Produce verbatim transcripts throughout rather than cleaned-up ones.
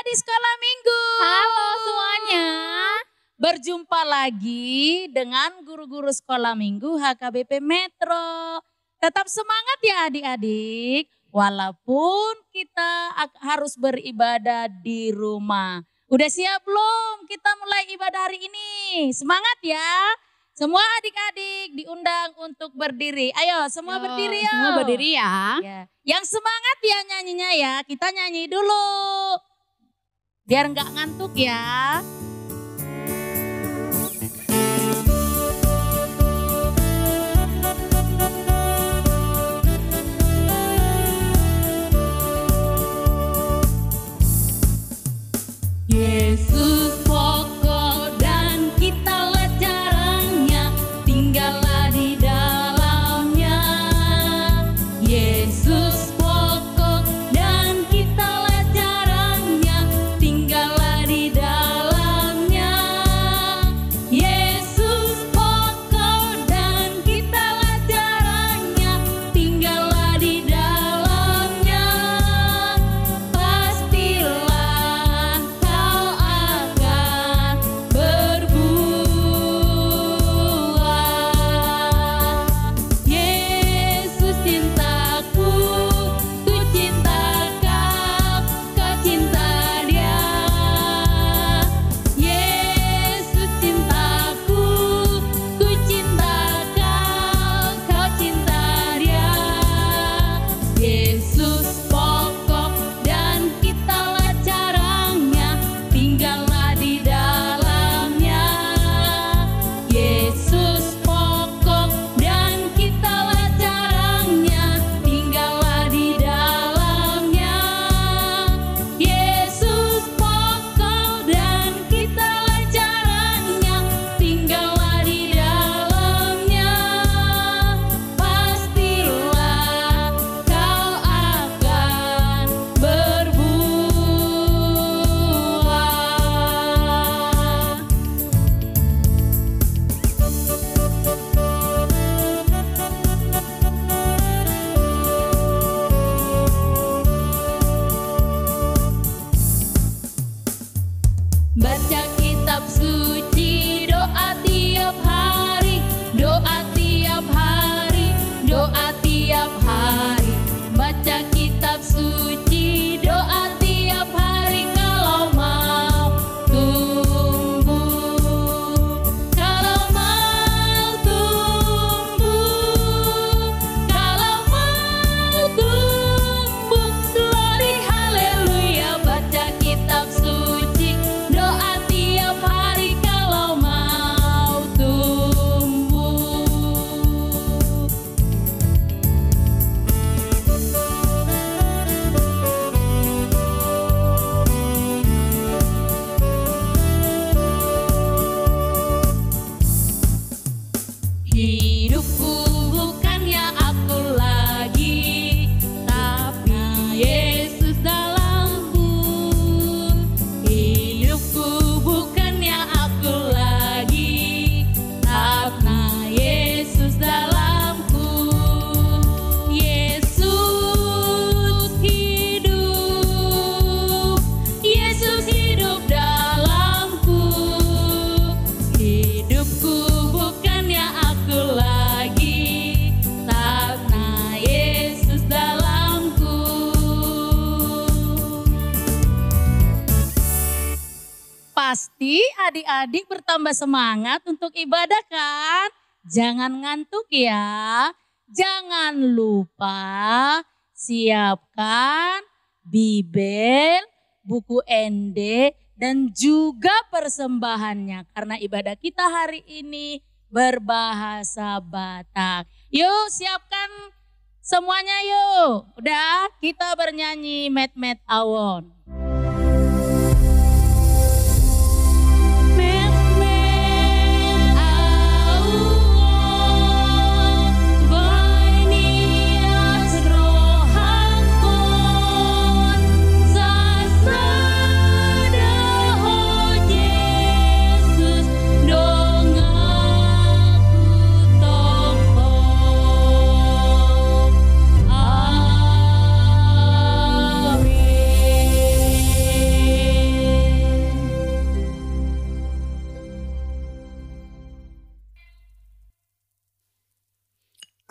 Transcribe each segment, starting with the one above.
Di Sekolah Minggu. Halo semuanya. Berjumpa lagi dengan guru-guru Sekolah Minggu H K B P Metro. Tetap semangat ya adik-adik, walaupun kita ak-, harus beribadah di rumah. Udah siap belum kita mulai ibadah hari ini? Semangat ya. Semua adik-adik diundang untuk berdiri. Ayo, semua berdiri, yo. Semua berdiri ya. Ya. Yang semangat ya nyanyinya ya. Kita nyanyi dulu. Biar nggak ngantuk ya. Yesus pokok dan kitalah jalannya, tinggallah di dalamnya. Yesus pokok dan kitalah jalannya, tinggallah di dalamnya. Yesus pokok dan kitalah jalannya, tinggallah di dalamnya. Pastilah kau akan berbuah. Yesus cintaku, ku cinta kau, kau cinta Dia. Yesus cintaku, ku cinta kau, kau cinta Dia. Yesus pokok dan kitalah jalannya, tinggallah di dalamnya. Yesus pokok dan kitalah jalannya, tinggallah di dalamnya. Yesus pokok dan kitalah jalannya, tinggallah di dalamnya. Pastilah kau akan berbuah. Baca kitab suci, doa tiap hari, doa tiap hari, doa tiap hari. Baca kitab suci, doa tiap hari, kalau mau tumbuh, kalau mau tumbuh, kalau mau tumbuh. Glory, haleluya, baca kitab suci, doa tiap hari kalau mau tumbuh. Hidupku bukannya aku lagi, tapi Yesus dalamku. Hidupku bukannya aku lagi, tapi Yesus dalamku. Yesus hidup, Yesus hidup dalamku. Hidupku bukannya aku lagi, tapi Yesus dalamku. Pasti adik-adik bertambah semangat untuk ibadah, kan? Jangan ngantuk ya. Jangan lupa siapkan Bibel, buku ende, dan juga persembahannya. Karena ibadah kita hari ini berbahasa Batak. Yuk, siapkan semuanya yuk. Udah, kita bernyanyi Metmet Ahu On.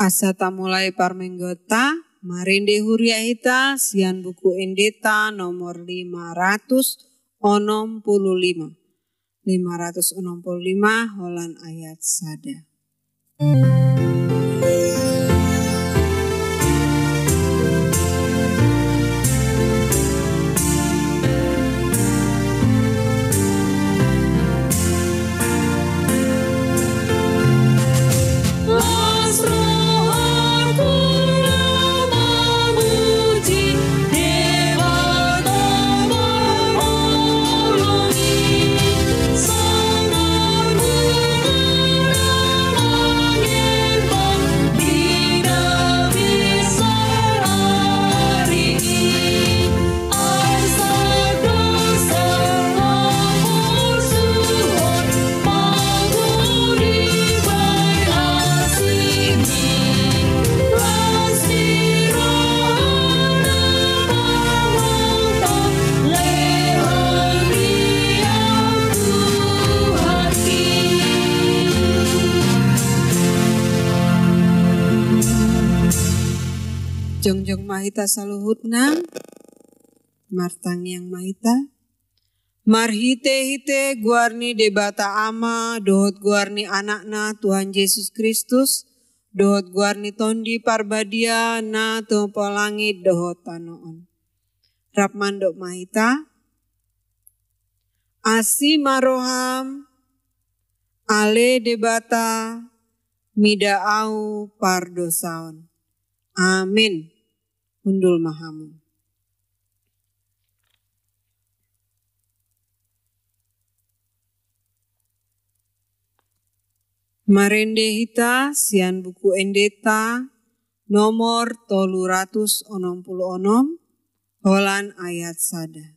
Asa tamulai parmingguonta, marende huria hita sian buku Endenta nomor lima ratus onom pulu lima. Lima ratus onom pulu lima, holan ayat sada. Jongjong ma hita saluhutna, martangiang ma hita. Marhitehite goar ni Debata Ama, dohot goar ni Anakna Tuhan Jesus Kristus, dohot goar ni Tondi Parbadia na tumompa langit dohot tano on. Rap mandok ma hita. Asi ma roham, ale Debata, mida ahu pardosaon. Amin. Hundul ma hamu. Marende hita sian buku Endenta nomor tolu ratus onom pulu onom, holan ayat sada.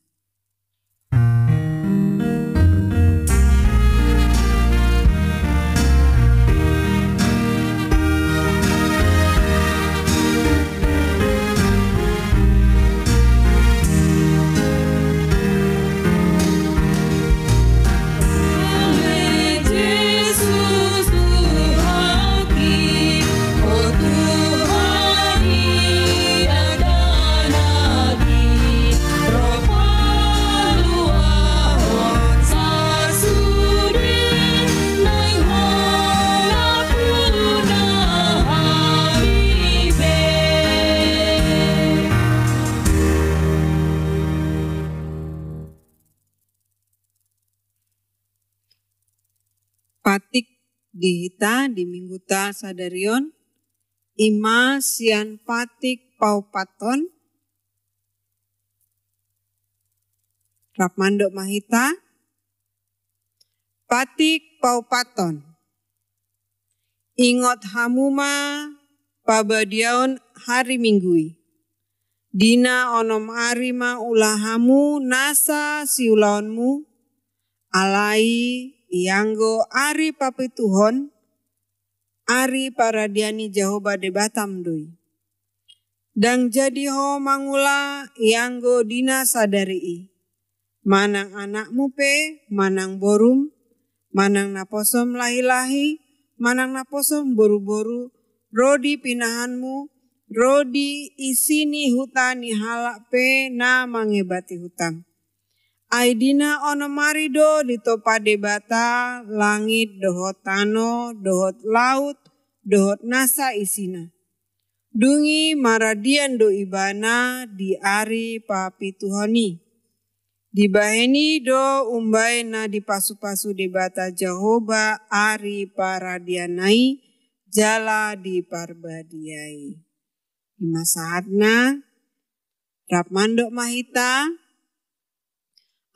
Patik di hita di mingguta sadari on, ima sian patik paopathon. Rap mandok ma hita. Patik paopathon. Ingot hamu ma pabadiaon hari Minggu i. Di na onom ari ma ulahamu nasa siulaonmu, alai ianggo ari papituhon, ari paradian ni Jahowa Debatam do i. Ndang jadi ho mangula ianggo di na sadari i. Manang anakmu pe, manang borum, manang naposom lahilahi, manang naposom boruboru, ro di pinahanmu, ro di isi ni huta ni halak pe na mangebati hutam. Ai di na onom ari do ditompa Debata langit dohot tano, dohot laut, dohot nasa isina. Dung i maradian do ibana di ari papituhon i. Dibahen i do umbahen na dipasupasu Debata Jahowa ari paradianna i jala di parbadiai. Ima sahatna, rap mandok ma hita.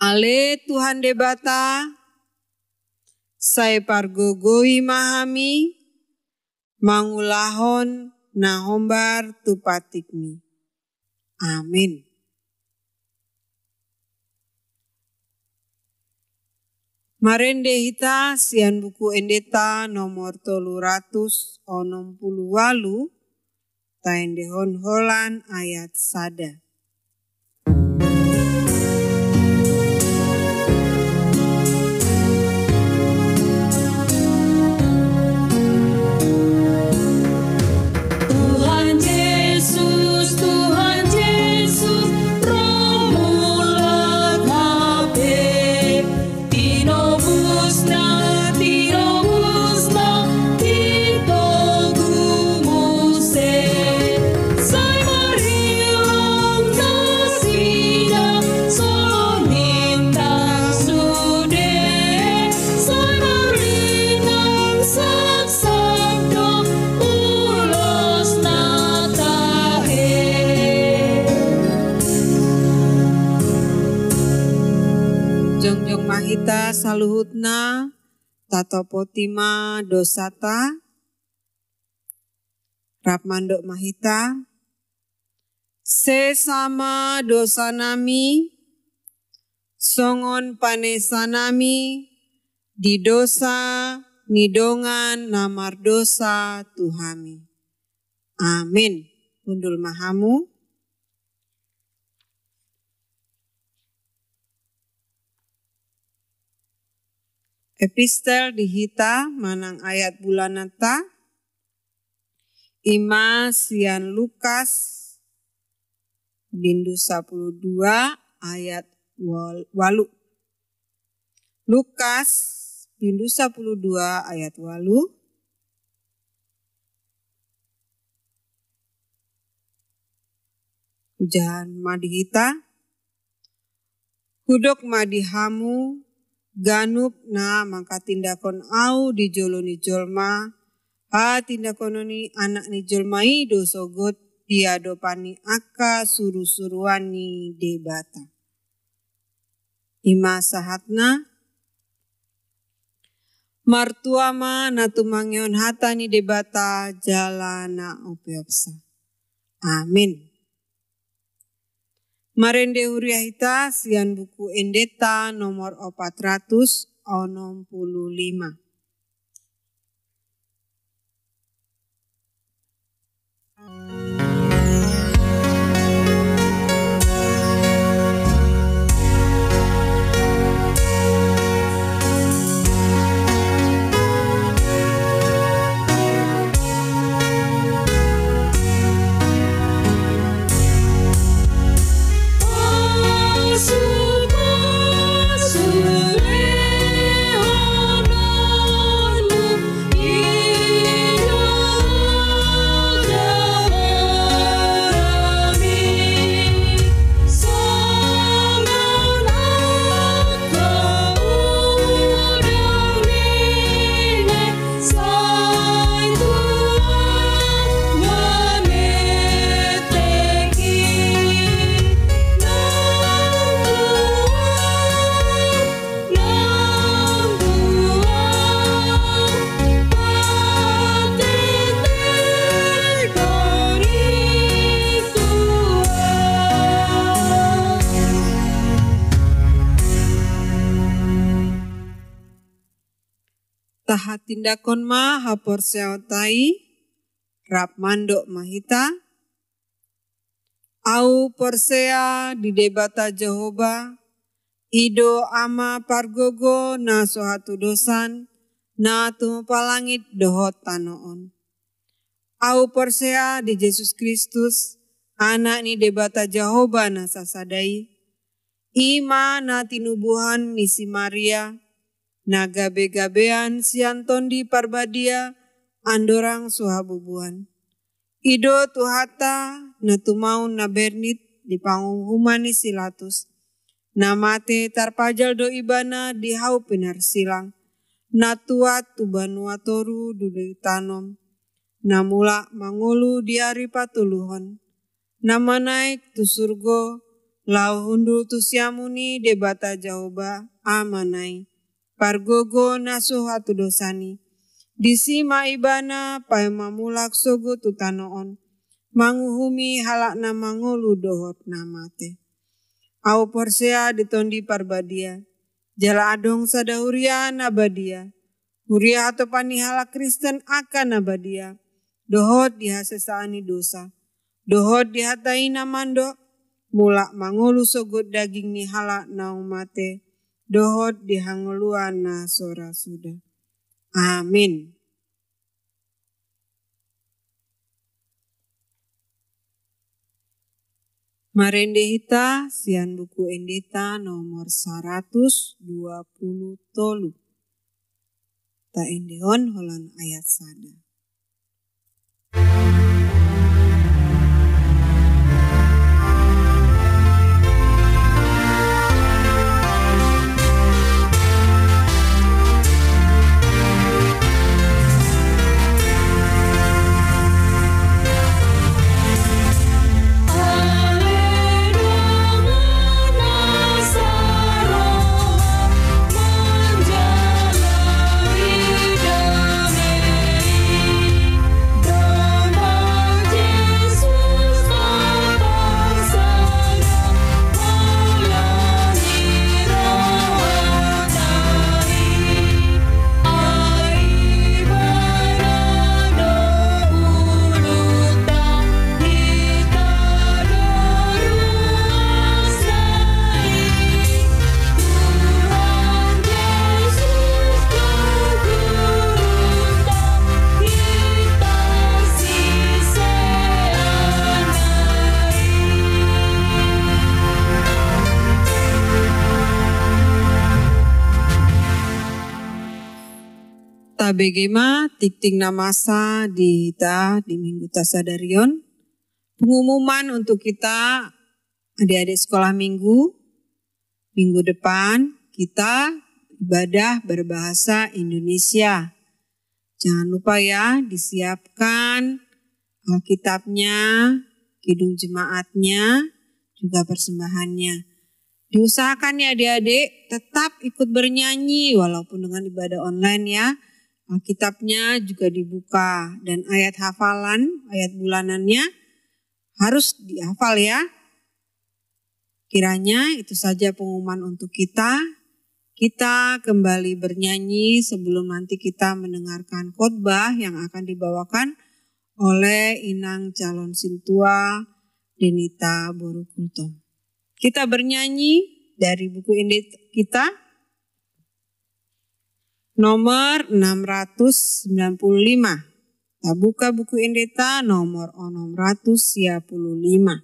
Ale Tuhan Debata, sai pargogoi ma hami mangulahon na hombar tu patikmi. Amin. Marende hita sian buku Endenta nomor tolu ratus onom pulu ualu, taendehon holan ayat sada. Tong ma hita saluhutna, tatopoti ma dosanta. Rap mandok ma hita. Sesa ma dosanami, songon panesanami di dosa ni dongan na mardosa tu hami. Amin. Hundul ma hamu. Epistel di hita manang ayat bulananta, i ma sian Lukas, bindu sapuluh dua ayat wal-, walu. Lukas, bindu sapuluh dua ayat walu. Hujaha ma di hita. Hudok ma di hamu, ganup na manghatindanghon Ahu di jolo ni jolma, hatindanghon ni Anak ni jolma i do sogot di adopan ni angka surusuruan ni Debata. I ma sahatna. Martua ma na tumangihon hata ni Debata jala na umpeopsa. Amin. Marende huria hita sian buku Endenta nomor opat ratus onom puluh lima. Tahatindanghon ma haporseaonta i, rap mandok ma hita. Ahu porsea di Debata Jahowa, i do Ama pargogo na so hatudosan, na tumompa langit dohot tano on. Ahu porsea di Jesus Kristus, Anak ni Debata Jahowa na sasada i, i ma na tinubuhon ni si Maria, na gabegabean sian Tondi Parbadia, andorang so habubuan. I do Tuhanta na tumaon na bernit di panguhuman ni si Latus, na mate tarpajal do Ibana di hau pinarsilang, na tuat tu banua toru di ulu tano on, na mulak mangolu di ari patoluhon, na manaek tu surgo, laho hundul tu siamun ni Debata Jahowa Amana i, pargogo na so hatudosan i. Disi ma Ibana paima mulak sogot tu tano on, manguhumi halak na mangolu dohot na mate. Ahu porsea di Tondi Parbadia, jala adong sada huria na badia, huria hatopan ni halak Kristen angka na badia, dohot di hasesaan ni dosa, dohot di hata i na mandok, mulak mangolu sogot daging ni halak naung mate, dohot di hangoluan na so ra suda. Amin. Marende hita sian buku Endenta nomor saratus dua pulu tolu. Taendehon holan ayat sada. Bege ma tingting na masa di hita di minggu ta sadari on. Pengumuman untuk kita, adik-adik sekolah minggu, minggu depan kita ibadah berbahasa Indonesia. Jangan lupa ya, disiapkan Alkitabnya, kidung jemaatnya, juga persembahannya. Diusahakan ya adik-adik, tetap ikut bernyanyi walaupun dengan ibadah online ya. Alkitabnya juga dibuka dan ayat hafalan, ayat bulanannya harus dihafal ya. Kiranya itu saja pengumuman untuk kita. Kita kembali bernyanyi sebelum nanti kita mendengarkan khotbah yang akan dibawakan oleh Inang Calon Sintua Denita Boru Gultom. Kita bernyanyi dari buku ende kita nomor enam ratus sembilan puluh lima. Ta buka buku ende ta nomor enam ratus sembilan puluh lima.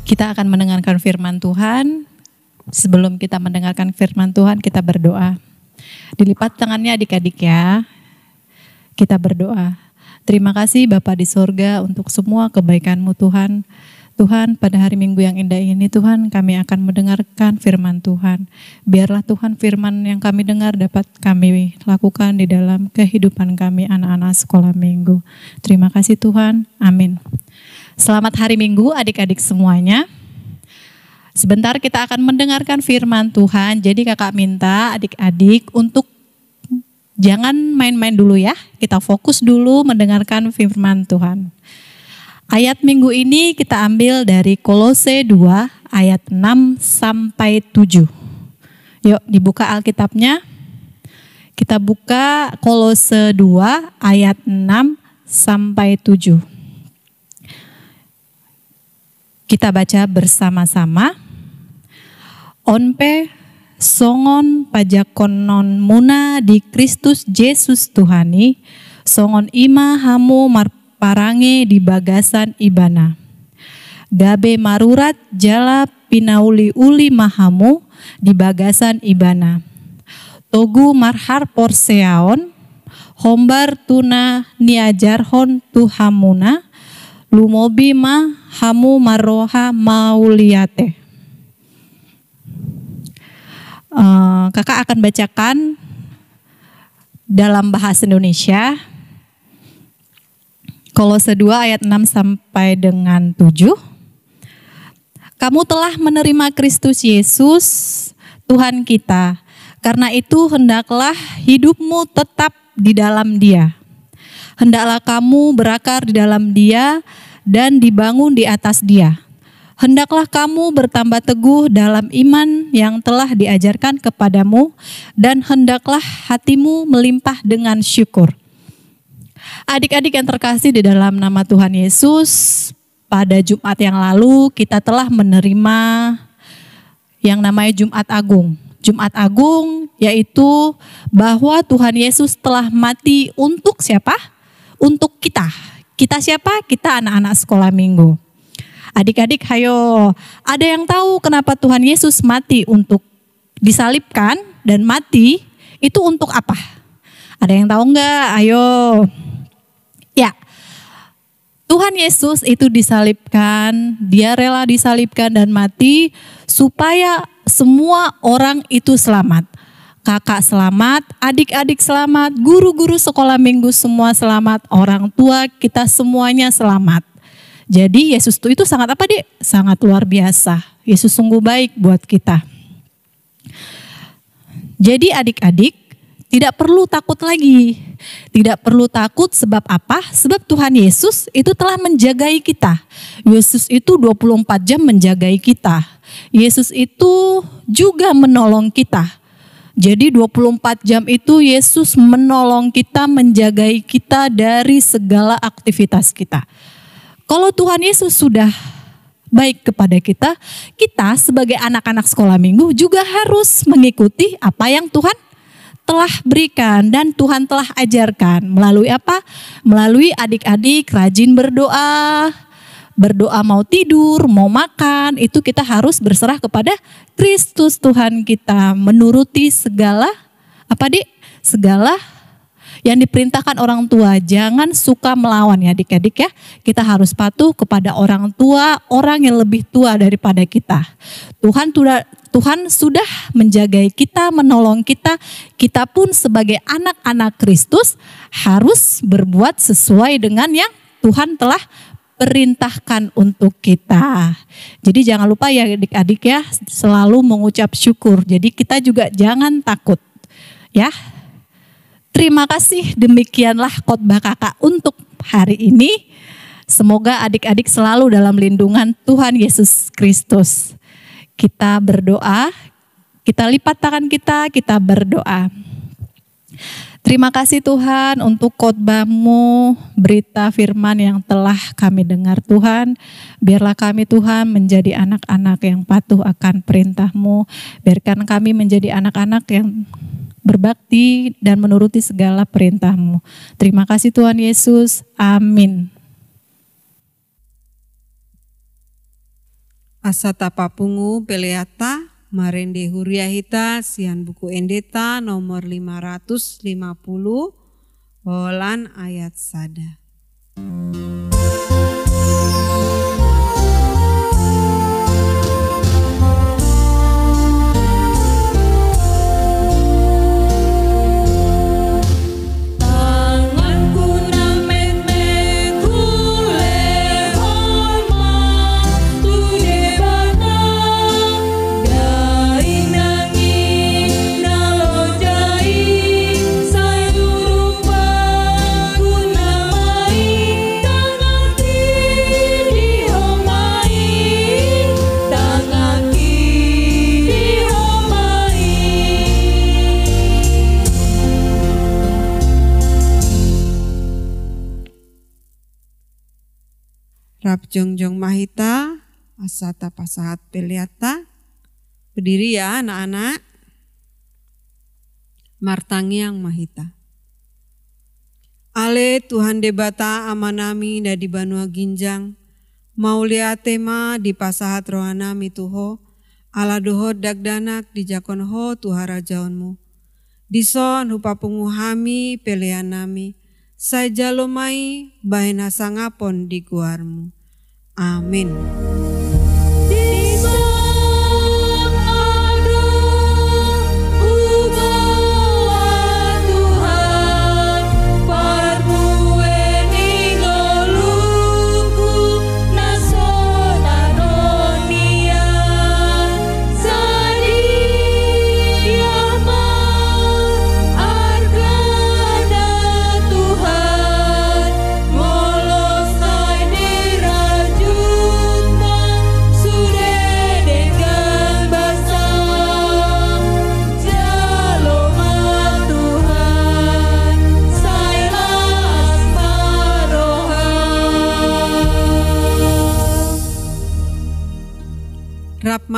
Kita akan mendengarkan firman Tuhan. Sebelum kita mendengarkan firman Tuhan, kita berdoa. Dilipat tangannya adik-adik ya. Kita berdoa. Terima kasih Bapa di sorga untuk semua kebaikan-Mu Tuhan. Tuhan, pada hari Minggu yang indah ini Tuhan, kami akan mendengarkan firman Tuhan. Biarlah Tuhan firman yang kami dengar dapat kami lakukan di dalam kehidupan kami anak-anak sekolah minggu. Terima kasih Tuhan. Amin. Selamat hari Minggu adik-adik semuanya. Sebentar kita akan mendengarkan firman Tuhan. Jadi kakak minta adik-adik untuk jangan main-main dulu ya. Kita fokus dulu mendengarkan firman Tuhan. Ayat minggu ini kita ambil dari Kolose dua ayat enam sampai tujuh. Yuk dibuka Alkitabnya. Kita buka Kolose dua ayat enam sampai tujuh. Kita baca bersama-sama. On pe songon pajakononmuna di Kristus Jesus Tuhan i, songon i ma hamu marparange di bagasan Ibana. Gabe marurat jala pinauliuli ma hamu di bagasan Ibana. Togu marhaporseaon, hombar tu na niajarhon tu hamuna, lumobi ma hamu marroha mauliate. Eh, kakak akan bacakan dalam bahasa Indonesia. Kolose dua ayat enam sampai dengan tujuh. Kamu telah menerima Kristus Yesus, Tuhan kita. Karena itu, hendaklah hidupmu tetap di dalam Dia. Hendaklah kamu berakar di dalam Dia dan dibangun di atas Dia. Hendaklah kamu bertambah teguh dalam iman yang telah diajarkan kepadamu, dan hendaklah hatimu melimpah dengan syukur. Adik-adik yang terkasih di dalam nama Tuhan Yesus, Pada Jumat yang lalu kita telah menerima yang namanya Jumat Agung. Jumat Agung yaitu bahwa Tuhan Yesus telah mati untuk siapa? Untuk kita. Kita siapa? Kita anak-anak sekolah minggu. Adik-adik, hayo, ada yang tahu kenapa Tuhan Yesus mati untuk disalibkan dan mati itu untuk apa? Ada yang tahu nggak? Ayo. Ya, Tuhan Yesus itu disalibkan, dia rela disalibkan dan mati supaya semua orang itu selamat. Kakak selamat, adik-adik selamat, guru-guru sekolah minggu semua selamat, orang tua kita semuanya selamat. Jadi Yesus tuh itu sangat apa, Dik? Sangat luar biasa. Yesus sungguh baik buat kita. Jadi adik-adik, tidak perlu takut lagi. Tidak perlu takut sebab apa? Sebab Tuhan Yesus itu telah menjagai kita. Yesus itu dua puluh empat jam menjagai kita. Yesus itu juga menolong kita. Jadi dua puluh empat jam itu Yesus menolong kita, menjagai kita dari segala aktivitas kita. Kalau Tuhan Yesus sudah baik kepada kita, kita sebagai anak-anak sekolah minggu juga harus mengikuti apa yang Tuhan telah berikan dan Tuhan telah ajarkan. Melalui apa? Melalui adik-adik rajin berdoa, berdoa mau tidur, mau makan, itu kita harus berserah kepada Kristus Tuhan kita, menuruti segala, apa, Dik? Segala yang diperintahkan orang tua. Jangan suka melawan, ya, adik-adik, ya. Kita harus patuh kepada orang tua, orang yang lebih tua daripada kita. Tuhan sudah, Tuhan sudah menjagai kita, menolong kita. Kita pun sebagai anak-anak Kristus harus berbuat sesuai dengan yang Tuhan telah perintahkan untuk kita. Jadi jangan lupa, ya, adik-adik, ya, selalu mengucap syukur. Jadi kita juga jangan takut, ya. Terima kasih, demikianlah khotbah kakak untuk hari ini. Semoga adik-adik selalu dalam lindungan Tuhan Yesus Kristus. Kita berdoa, kita lipat tangan kita, kita berdoa. Terima kasih Tuhan untuk khotbah-Mu, berita firman yang telah kami dengar Tuhan. Biarlah kami Tuhan menjadi anak-anak yang patuh akan perintah-Mu. Biarkan kami menjadi anak-anak yang berbakti dan menuruti segala perintah-Mu. Terima kasih Tuhan Yesus. Amin. Asa tapapungu peleanta, marende huria hita sian Buku Endeta nomor lima ratus lima puluh, holan ayat sada. Rap jongjong ma hita, asa tapasahat peleanta. Berdiri ya, anak-anak. Martangiang ma hita. Ale Tuhan Debata Amanami na di banua ginjang, mauliate ma dipasahat rohanami tu Ho, ala dohot dakdanak dijangkon Ho tu harajaonMu. Dison hupapungu hami peleannami, sai jalo ma i bahen hasangapon di goarMu. Amin.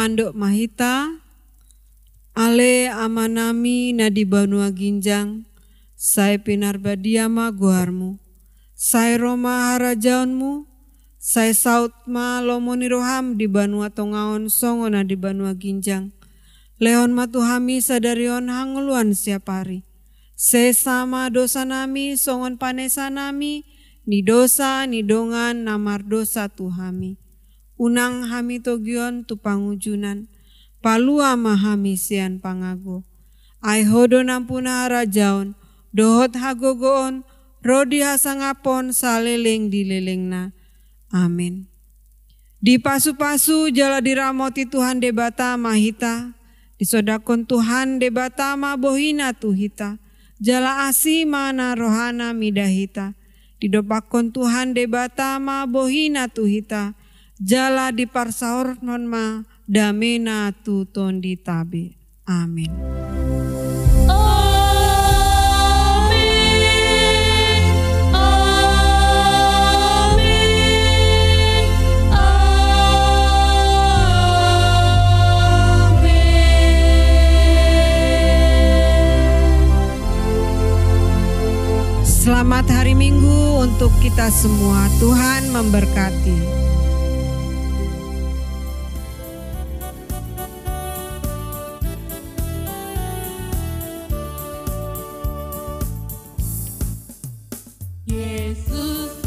Mandok ma hita. Ale Amanami na di banua ginjang, sai pinarbadia ma goarmu. Sai ro ma harajaonmu. Sai saut ma lomo ni roham di banua tonga on songon na di banua ginjang. Lehon ma tu hami sadari on hangoluan siapari. Sesa ma dosanami songon panesanami ni dosa ni dongan na mardosa tu hami. Unang hami togion tu pangunjunan. Palua ma hami sian pangago. Ai Ho do nampuna harajaon dohot hagogoon ro di hasangapon saleleng di lelengna. Amen. Dipasupasu jala diramoti Tuhan Debata ma hita. Disondangkon Tuhan Debata ma bohina tu hita. Jala asi ma na rohana mida hita. Didompakkon Tuhan Debata ma bohina tu hita. Jala diparsaorhon ma damena tu tondita be. Amen. Amen. Amen. Amen. Selamat hari Minggu untuk kita semua. Tuhan memberkati. Jesus.